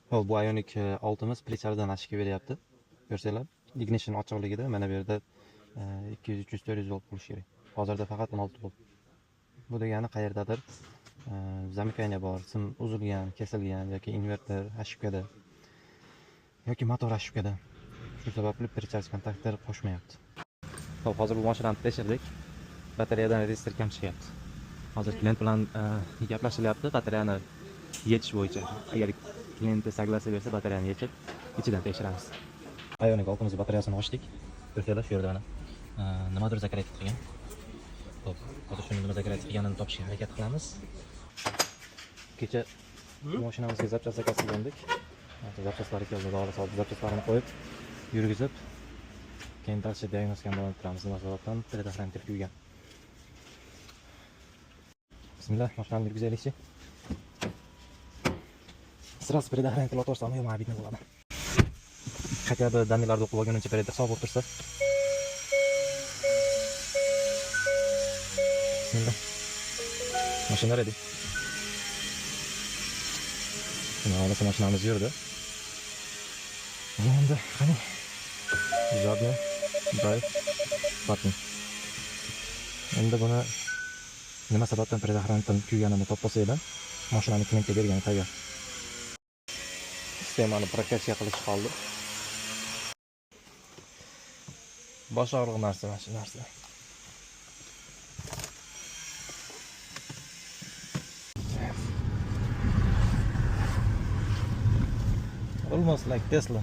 Hop, bu Ioniq 6'miz prichardan ошибка beryapti. Ko'rsanglar, ignition ochiqligida mana bu yerda 200, 300, 400 volt bo'lishi kerak. Hozirda faqat 16 volt. Bu degani qayerdadir zamykание bor, sim uzilgan, kesilgan yoki inverter ошибкада yoki motor ошибкада. Shu sababli precharge kontaktor qo'shmayapti. Hop, hozir bu mashinani tekshirdik. Batareyadan rezistor kam chiqyapti. Hozir klient bilan gaplashilyapti batareyani yechish bo'yicha. Agar klient согласие bersa, batareyani yechib, ichidan tekshiramiz. Ioniq 6'miz batareyasini ochdik. Ko'rsanglar, shu yerda mana nimadir zakret qilgan. Hop, hozir shuni nima zakret qilganini topishga harakat qilamiz. Kecha mashinamizga zapchast zakaz qilgandik. Hozir zapchastlari keldi, dori soldi, zapchastlarini qo'yib, yurgizib, keyin дальше diagnostikani davom ettiramiz. Nima sababdan предохранитель kuygan. Bismillah, mashinani yurgizaylikchi. Сразу предохранитель otib yomon обидно bo'ladi. Хотя бы данныйlarni o'qib olgunimcha перед hisob bo'lib tursa. Bismillah. Mashina ready. Xudo xohlasa mashinamiz yurdi. Endi qani? Жадный drive button. Endi buni nima sababdan предохранитель kuyganini topib olsanglar, mashinani klientga bergani tayyor. Sistemani прокачка qilish qoldi. Bosh og'riq narsa mana shu narsa. Almost like Tesla.